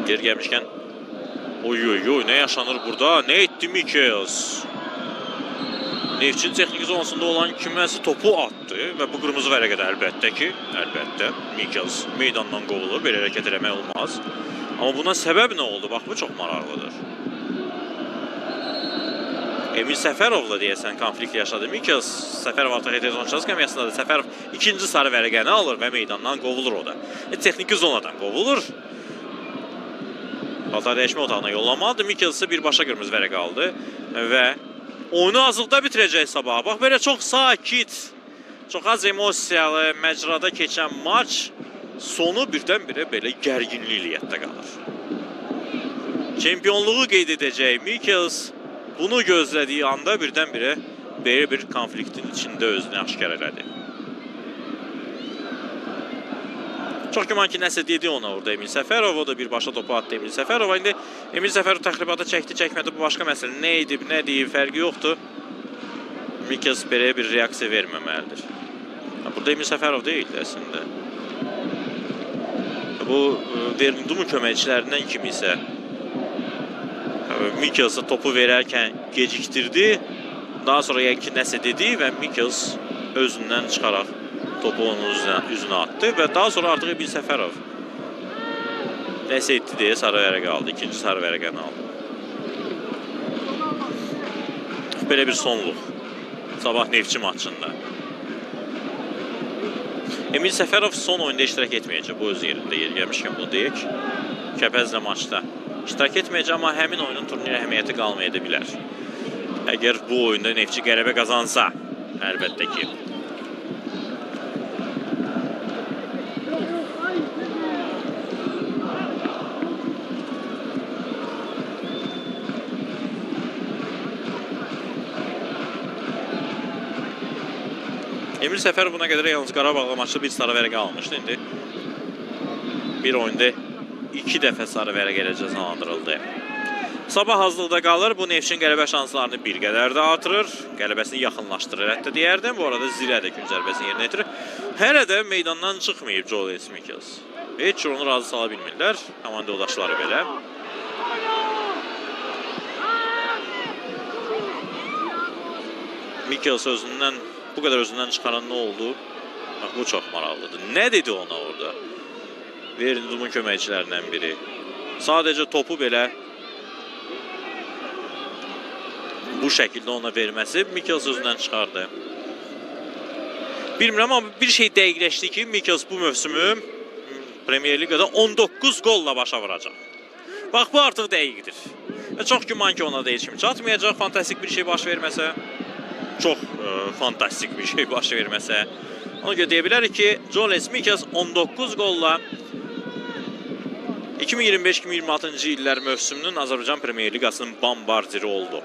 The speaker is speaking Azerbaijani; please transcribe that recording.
Geri gəlmişkən, oy oy oy, nə yaşanır burada? Nə etdi Mikkels? Neftçinin texniki zonasında olan kiməsə topu atdı və bu qırmızı vərəqədə əlbəttə ki, əlbəttə Mikkels meydandan qovulur, belə hərəkət eləmək olmaz. Amma buna səbəb nə oldu? Bax, bu çox maraqlıdır. Emil Səfərovla deyəsən konflikt yaşadı Mikkels. Səfərov artıq etiraz oyunçuları skamyasındadır. Səfərov ikinci sarı vərəqəni alır və meydandan qovulur o da. Texniki zonadan qovulur. Paltar dəyişmə otağına yollanmalıdır. Mikkels isə birbaşa qırmızı vərəqə aldı və oyunu azlıqda bitirəcək sabah. Bax, belə çox sakit, çox az emosiyalı məcrada keçən maç sonu birdən-birə belə gərginliklə yadda qalır. Çempionluğu qeyd edəcək Mikkels bunu gözlədiyi anda birdən-birə belə bir konfliktin içində özünü aşkar elədi. Çox güman ki, nəsə dedi ona orada Emil Səfərov, o da birbaşa topu atdı Emil Səfərova. İndi Emil Səfərov təxribata çəkdi, çəkmədi, bu başqa məsələ. Nə edib, nə deyib, fərqi yoxdur. Mikkels belə bir reaksiya verməməlidir. Burada Emil Səfərov deyildi əslində. Bu, Verndumun köməkçilərindən kimi isə Mikkelsə topu verərkən gecikdirdi. Daha sonra yəqin ki, nəsə dedi və Mikkels özündən çıxaraq topu onun üzünə atdı və daha sonra artıq Emil Səfərov nəsə etdi deyə sarı vərəqə aldı. İkinci sarı vərəqəni aldı. Belə bir sonluq sabah Neftçi maçında. Emil Səfərov son oyunda iştirak etməyəcək. Bu öz yerində yer gəlmişkən bunu deyək. Kəpəzlə maçda iştirak etməyəcək, amma həmin oyunun turnir əhəmiyyəti qalmaya da bilər. Əgər bu oyunda Neftçi qələbə qazansa, əlbəttə ki. Emil Səfərov buna qədər yalnız Qarabağla maçda bir sarı vərəqə almışdı. İndi bir oyunda iki dəfə sarı vərəqə ilə cəzalandırıldı. Sabah azlıqda qalır. Bu Neftçinin qələbə şanslarını bir qədər də artırır. Qələbəsini yaxınlaşdırır hətta deyərdim. Bu arada Zirə də gün zərbəsini yerinə yetirir. Hələ də meydandan çıxmayıb Jolens Mikkels. Heç cür onu razı sala bilmirlər. Komanda yoldaşları belə. Mikkels özündən bu qədər özündən çıxaran nə oldu? Bax, bu çox maraqlıdır. Nə dedi ona orada? Verndumun köməkçilərindən biri. Sadəcə topu belə bu şəkildə ona verməsi Mikkels özündən çıxardı. Bilmirəm, amma bir şey dəqiqləşdi ki, Mikkels bu mövsümü Premier Liqada 19 qolla başa vuracaq. Bax, bu artıq dəqiqdir. Və çox güman ki, ona da heç kim çatmayacaq. Fantastik bir şey baş verməsə. Çox fantastik bir şey baş verməsə. Ona görə deyə bilərik ki, Jolens Mikkels 19 qolla 2025-2026-cı illər mövsümünün Azərbaycan Premier Liqasının bombardiri oldu.